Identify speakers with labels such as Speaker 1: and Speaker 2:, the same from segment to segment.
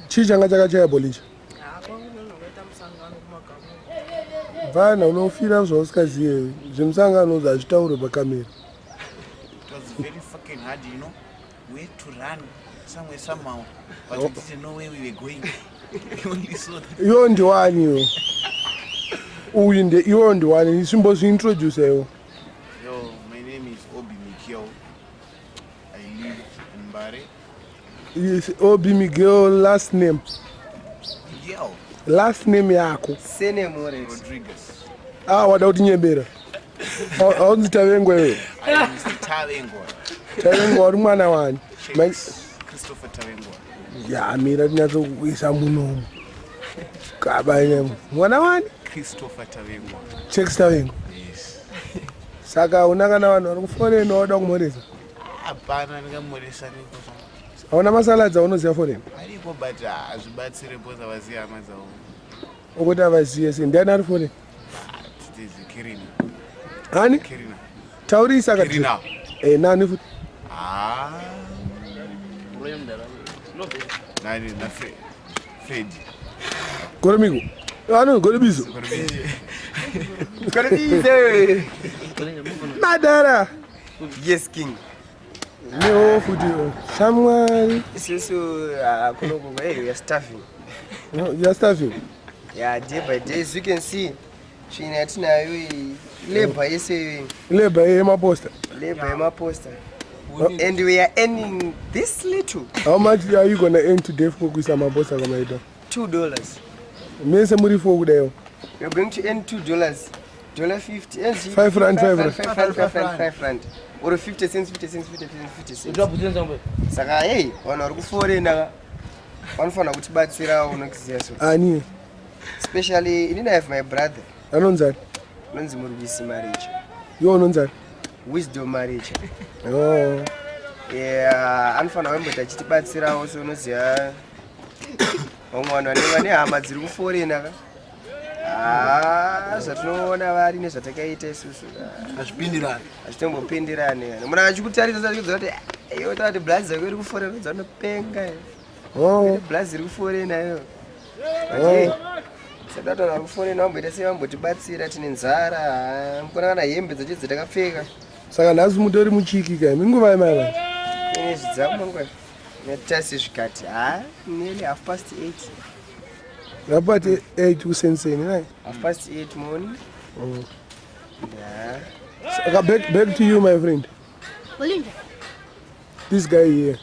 Speaker 1: Chii changa chakachaya Bolinja? Bvana unofira zvausikazive zvemusangano hazvitaurwe pakamera.
Speaker 2: It was very fucking hard, you know. We had to run somewhere somehow, but we didn't know where we were going. We only saw that.
Speaker 1: Iwo ndiwani iwo? Uyu nde iwo ndiwani? Chimbozviintroduce iwo.
Speaker 2: Yo, my name is Obi Miguel. I live in Mbare.
Speaker 1: Yes, Obi Miguel, last name.
Speaker 2: Miguel.
Speaker 1: Last name yako.
Speaker 3: Surname already.
Speaker 2: Rodriguez.
Speaker 1: Ah, wada kutinyembera. Haunzi Tavengwa iwe.
Speaker 2: I am Mr. Tavengwa.
Speaker 1: Tavengwa uri mwana wani?
Speaker 2: Christopher Tavengwa.
Speaker 1: Ya, mira tinyatsokuisa munomu. Gaba nyama. Mwana wani?
Speaker 2: Christopher Tavengwa.
Speaker 1: Checks Tavengwa.
Speaker 2: Yes.
Speaker 1: Saka una kana vanhu vari kuforeign wauda kumhoresa?
Speaker 2: Hapana, ndingamhoresa neko.
Speaker 1: Hauna masaladzi aunoziva foreign?
Speaker 2: Ariko, but hazvibatsire because havazivi hama dzavo.
Speaker 1: Ukuti havazive sei? Ndiani ari foreign?
Speaker 2: Tizi Kirina.
Speaker 1: Ani?
Speaker 2: Kirina.
Speaker 1: Taurisa ka.
Speaker 2: Kirina.
Speaker 1: Eh, nani futi?
Speaker 2: Ah. Nani na Fred.
Speaker 1: Goremigo. Ano Gorebizo.
Speaker 3: Gorebizo.
Speaker 1: Madara.
Speaker 3: Yes king.
Speaker 1: Newo futi shamwari.
Speaker 3: Isusu kunoku hey, we are starving.
Speaker 1: No, you are starving.
Speaker 3: Yeah, day by day, as you can see, tsvina yatinayo iyi labor yese iyi.
Speaker 1: Labor yemaposta.
Speaker 3: Labor yemaposta. And we are earning this little.
Speaker 1: How much are you gonna earn today for kuisa maposta kamaita?
Speaker 3: $2.
Speaker 1: Mese muri four kudaiwo.
Speaker 3: We are going to earn $2. $1.50. And
Speaker 1: 5 rand, 5 rand.
Speaker 3: 5 rand, 5 rand, 5 rand. Or 50 cents, 50 cents, 50 cents, 50 cents. Saka hey, vanhu vari kuforena vanofanira kutibatsirawo unokuziva so.
Speaker 1: Ani?
Speaker 3: Especially inini I have my brother.
Speaker 1: Anonzani?
Speaker 3: Anonzi Murwisi Maricha.
Speaker 1: Iwe unonzani?
Speaker 3: Wisdom Maricha.
Speaker 1: Oh.
Speaker 3: Yeah, anofanira kumboti achitibatsirawo so unoziva vamwe vanhu vanenge vane hama dziri kuforena ka. Ah, zvatinoona vari nezvatakaita isusu.
Speaker 4: Hazvipindirani.
Speaker 3: Hazvitombopindirani. Munhu achikutarisa achikuudza kuti iwe taura kuti blazi yako iri kuforena, unonzi anopenga iwe.
Speaker 1: Oh.
Speaker 3: Blazi iri kuforena iyo.
Speaker 1: Oh.
Speaker 3: Saka taura vari kuforena vamboita sei vambotibatsira tine nzara. Mukona kana hembe dzacho dzatakapfeka.
Speaker 1: Saka nhasi mutori muchiki kai. Minguva yemai manje.
Speaker 3: Ine zvidzamu mangwana. Natasi zvikati ha nearly 8:30.
Speaker 1: 8:30 kusenseni nai?
Speaker 3: 8:30 morning.
Speaker 1: Oh.
Speaker 3: Yeah.
Speaker 1: Saka back to you my friend.
Speaker 5: Bolinja.
Speaker 1: This guy here.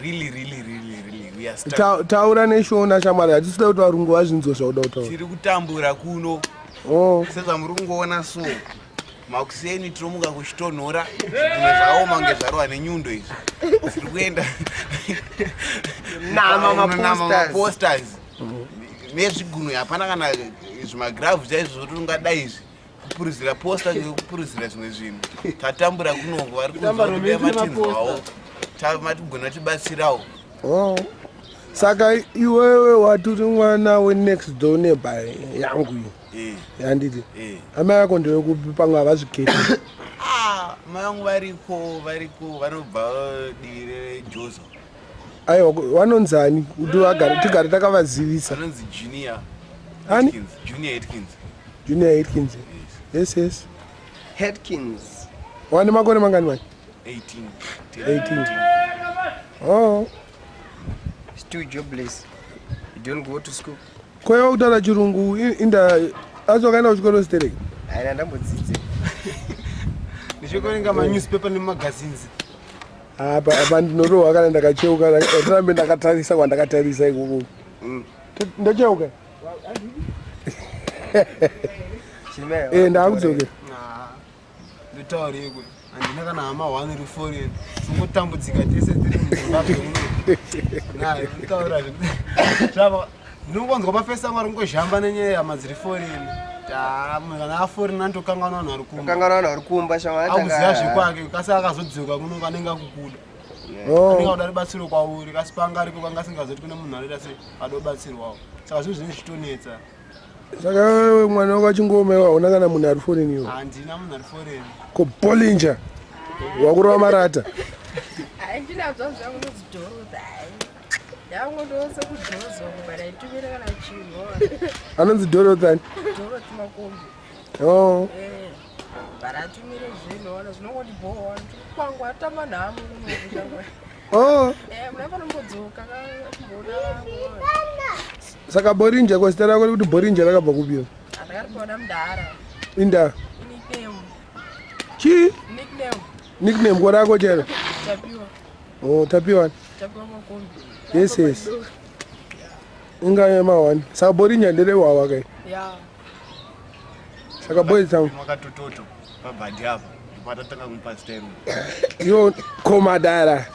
Speaker 2: Really, really, really, really. We are stuck.
Speaker 1: Taura neshona shamwari, hatisi kuda kuti varungu vazvinzwe zvauda kutaura.
Speaker 2: Tiri kutambura kuno.
Speaker 1: Oh.
Speaker 2: Sezvamuri kungoona so. Makuseni tinomuka kuchitonhora, zvimwe zvaoma kunge zvarohwa nenyundo izvi. Tiri kuenda
Speaker 3: Nama
Speaker 2: Nama
Speaker 3: maposters.
Speaker 2: maposters. Nezvigunwe hapana kana zvimagravhu chaizvo zvoti ungadai izvi. Kupuruzira posta nekupuruzira zvimwe zvinhu. Tatambura kunoko vari
Speaker 4: Kutamba
Speaker 2: kunzwa kuti dai
Speaker 4: romance
Speaker 2: matinzwawo. Matigona tibatsirawo.
Speaker 1: Oh. Saka iwewe waturi mwana wenext door neighbor yangu iyi.
Speaker 2: Eh.
Speaker 1: Handiti.
Speaker 2: Eh.
Speaker 1: Amai ako ndewekupi pamwe havazviketi.
Speaker 2: Ah, mai vangu variko, variko vanobva divi reJozo.
Speaker 1: Aiwa, vanonzani kuti tigare takavazivisa.
Speaker 2: Vanonzi Junior.
Speaker 1: Ani?
Speaker 2: Atkins, Junior Atkins.
Speaker 1: Junior Atkins. Yes, yes.
Speaker 3: Atkins.
Speaker 1: Wane makore mangani manje?
Speaker 2: 18.
Speaker 1: 18. Oh.
Speaker 3: Still jobless. You don't go to school.
Speaker 1: Koiwa kutaura chirungu inda asi wakaenda kuchikoro stereki?
Speaker 3: Haina ndambodzidze.
Speaker 4: Ndichikuverenga manewspaper nemagazines.
Speaker 1: Apa apa ndinorohwa kana ndakacheuka, ndirambe ndakatarisa kwandakatarisa ikoko. Ndocheuka. Eh, ndakudzokera.
Speaker 4: Ndotaurikwe. Handina kana hama one iri foreign. Tingotambudzika tese tiri muZimbabwe muno. Nayo ndotaura zvava. Ndinongonzwa mafesi angu ari kungozhamba nenyaya yehama dziri foreign. Munhu kana aforeign anotokanganwa vanhu vari kumba.
Speaker 3: Kanganwa vanhu vari kumba, shamwari
Speaker 4: Akuziva zvekwake, kasi akazodzoka kuno anenge akukuda.
Speaker 1: Oh.
Speaker 4: Anenge akuda rubatsiro kwauri, kasi panga aripo kanga asingazoti kune munhu anoita sei adobatsirwawo. Saka zvinhu zvinenge zvichitonetsa.
Speaker 1: Saka wewe mwana wako achingoma iwe hauna kana munhu ari foreign iwe.
Speaker 4: Handina munhu ari foreign.
Speaker 1: Ko Bollinger wakurova marata.
Speaker 5: Handina zvangu zvangu nozidhorobha. Yangu ndose kudhozo but aitumire kana chinhu.
Speaker 1: Anonzi Dorothy.
Speaker 5: Dorothy Makombe.
Speaker 1: Oh.
Speaker 5: Eh, but atumire zvinhu ona zvinongondibhowa kwangu atamba nhamo kunokushangwa.
Speaker 1: Oh.
Speaker 5: Eh, muna panombodzoka kumboona vangu.
Speaker 1: Saka Borinja, ko zita rako rekuti Borinja rakabva kupi?
Speaker 5: Andakaripaona mudhara.
Speaker 1: Inda.
Speaker 5: Nickname.
Speaker 1: Chii?
Speaker 5: Nickname.
Speaker 1: Nickname ko rako chero?
Speaker 5: Tapiwa.
Speaker 1: Oh, Tapiwa.
Speaker 5: Tapiwa Makombe.
Speaker 1: Yes. Inga mawani. Saka Borinja nderehwawa kai?
Speaker 5: Ya.
Speaker 1: Saka boys tangu.
Speaker 2: Makatototo pabhadhi apa ndopatatanga kumupa zita iroro.
Speaker 1: Yo komadara.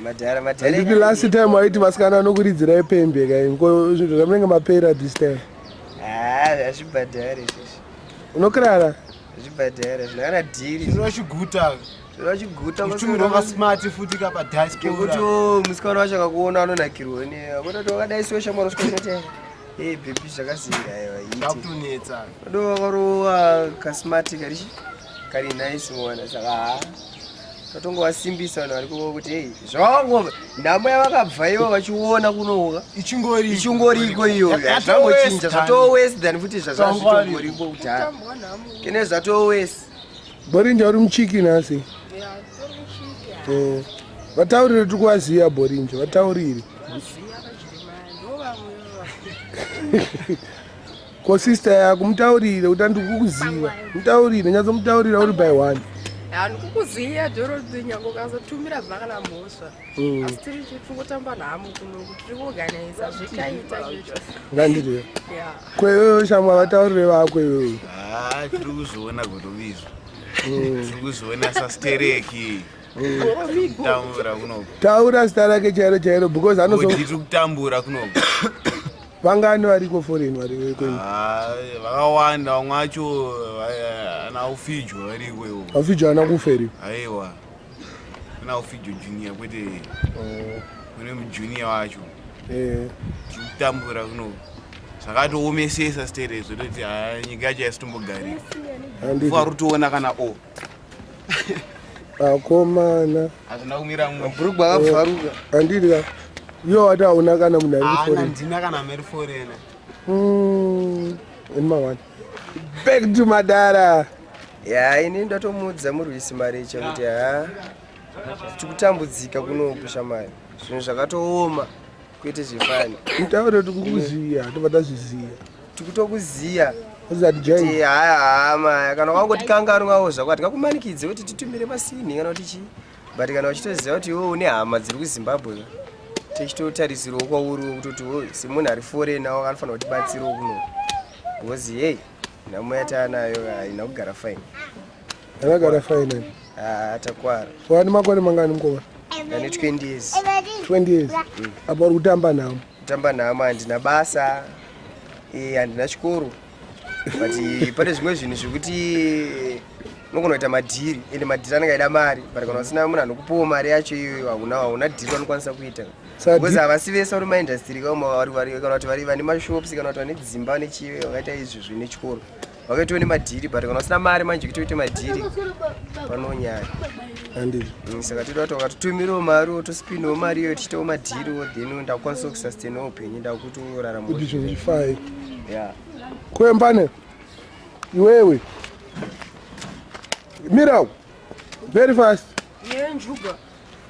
Speaker 3: Madhara, madhara.
Speaker 1: Handiti last time waiti vasikana vanokuridzirai pembe kai? Ko zvinhu zvamunenge mapera this time?
Speaker 3: Ha, hazvibhadhare izvozvi.
Speaker 1: Unokrara?
Speaker 3: Hazvibhadhare, zvina kana dhiri.
Speaker 4: Zvinochiguta.
Speaker 3: Zvinochiguta.
Speaker 4: Uchimirwa kasmart futi kapadiaspora.
Speaker 3: Kekuti musikana wacho akakuona anonakirwa newe. Akutoti wakadai siwe shamwari usika hey baby, zvakazinga, aiwa iti.
Speaker 4: Zvakutonetsa.
Speaker 3: Ado wakarowa kasmart kari kari nice muona, saka ha tatongovasimbisa vanhu vari kuvo kuti ei zvavangova nhamo yavakabva ivo vachiona kunoka
Speaker 4: Ichingori.
Speaker 3: Ichingoriko iyoyo. Zvangochinja zvatoo worse than futi zvazvazvitongoriko kudhara.
Speaker 5: Kutambwa nhamo.
Speaker 3: Kene zvatoo worse.
Speaker 1: Borinja uri muchiki nhasi.
Speaker 5: Ya, tori muchiki.
Speaker 1: Eh, vataurire, tiri kuvaziva Borinja, vataurire.
Speaker 5: Kuziya vajeremaya ndo vamwe vava.
Speaker 1: Ko sister yako, mutaurire kuti andiri kukuziva, mutaurire, nyatsomutaurira uri by one.
Speaker 5: Handikukuziya Dorothy, nyange ukazotumira bva kana mhosva. Asi tiri tingotamba nhamo kunoku, tiri kuorganiza zvichaita zvecho.
Speaker 1: Ngandiriyo.
Speaker 5: Ya.
Speaker 1: Kwewewe shamwa, vataurire vako iwewe.
Speaker 2: Ha, tiri kuzviona godomizvo, tiri kuzviona sastereki kutambura kunoku.
Speaker 1: Taura zita rake chairo chairo because anozo
Speaker 2: Kuti tiri kutambura kunoku.
Speaker 1: Vangani variko foreign vari kwenyu?
Speaker 2: Ha, vakawanda, vamwe vacho ana Ufijo variko iwo.
Speaker 1: Afijo haana kufa here?
Speaker 2: Aiwa, kuna Ufijo Junior, kwete kune mujunior wacho. Tiri kutambura kunoku, zvakatoomesesa stere zvototi ha, nyika yacho haisitombogarika.
Speaker 1: Handiti.
Speaker 2: Vari kutoona kana o
Speaker 1: Akomana.
Speaker 2: Hazvina kumira mumwe.
Speaker 3: Mabhurugwa akabvaruka.
Speaker 1: Handiti ka, iwo wati hauna kana munhu ari
Speaker 4: Haana.
Speaker 1: kuforeign?
Speaker 4: Ndina kana mari foreign.
Speaker 1: Mawani, back to madara.
Speaker 3: Ya, ini ndatomuudza murwisi Marecha kuti ha, tikutambudzika kunoku shamari, zvinhu zvakatooma kwete zvefani.
Speaker 1: Mutaurire kuti kukuziya, tobva tazviziya.
Speaker 3: Tikutokuziya.
Speaker 1: Azati
Speaker 3: Kuti
Speaker 1: jai.
Speaker 3: haya hama, kana wangotikanganwawo zvako hatingakumanikidze kuti titumire masini kana kuti chii, but kana uchitoziva kuti iwe une hama dziri kuZimbabwe, tichitotarisirawo kwauriwo kutoti wo semunhu ari foreign awo anofanira kutibatsirawo kuno because hei, nhamo yataanayo haina kugara fine.
Speaker 1: Akagara fine.
Speaker 3: Ah, takwara.
Speaker 1: Wani makore mangani mukoma?
Speaker 3: Ane 20 years.
Speaker 1: 20 years apa uri kutamba nhamo?
Speaker 3: Kutamba nhamo, handina basa, handina chikoro, but pane zvimwe zvinhu zvekuti unogona kuita madhiri, ende madhiri anenge aida mari, but kana usina munhu anokupawo mari yacho iyoyo, hauna dhiri vanokwanisa kuita.
Speaker 1: Saka
Speaker 3: Because havasi vese vari mumaindastry kana kuti vari vane mashops kana kuti vane dzimba nechive vakaita izvi zvine chikoro vakaitawo nemadhiri, but kana usina mari manje kuti uite madhiri panonyanya.
Speaker 1: Handiti.
Speaker 3: Saka toda kuti wakatitumirawo mari, tospinawo mari iyoyo, tichiitawo madhiriwo, then ndakukwanisa kusustainawo upenyu, ndakutorarama.
Speaker 1: Kuti zvinhu zvifai.
Speaker 3: Ya.
Speaker 1: Kwembane iwewe, mira very fast.
Speaker 5: Yenjuga.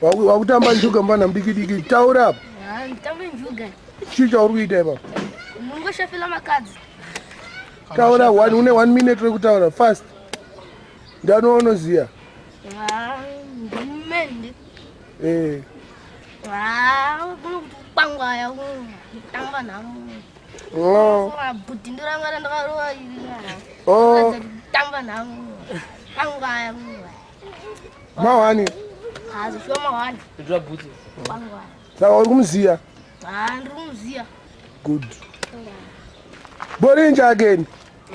Speaker 1: Wakutamba njuga mbana mudiki diki, taura apa.
Speaker 6: Nditambe njuga.
Speaker 1: Chii chauri kuita ipapo?
Speaker 6: Mungoshafela makadzi.
Speaker 1: Taura one, une one minute rekutaura fast. Ndani waunoziya?
Speaker 6: Ndimende.
Speaker 1: Eh.
Speaker 6: Kuno kuti kwangwaya kutamba nhamo.
Speaker 1: Oh.
Speaker 6: Bhuti ndoranga randakarova.
Speaker 1: Oh.
Speaker 6: Kutamba nhamo. Kwangwaya.
Speaker 1: Mawani.
Speaker 6: Hazoshuwa mawani. Kwangwaya.
Speaker 1: Saka uri kumuziya?
Speaker 6: Ndiri kumuziya.
Speaker 1: Good. Borinja again.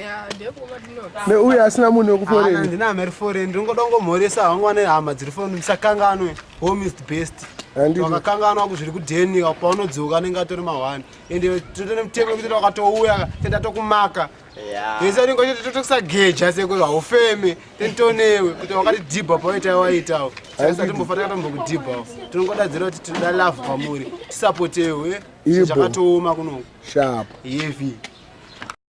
Speaker 5: Ya, ndekumadinoka.
Speaker 1: Neuyu asina munhu wekuforeign.
Speaker 4: Handina mari foreign, ndingoda kungomhoresa hangu ane hama dziri foreign, musakanganwe, home is the best.
Speaker 1: Handiti.
Speaker 4: Wakakanganwa kuzviri kudheni, paunodzoka anenge atori mahwani, ende totone mutemo wekuti wakatouya tenda tokumaka. Tese unenge totokusageja sekuru haufeme tentonewe kuti wakatidhibha pawaita waitawo. Sasa timbofa takatombokudhibhawo. Tinongodadzira kuti tinoda love kwamuri. Tisapotewe.
Speaker 1: Ibo.
Speaker 4: Zvakatooma kunoku.
Speaker 1: Sharp.
Speaker 4: Heavy.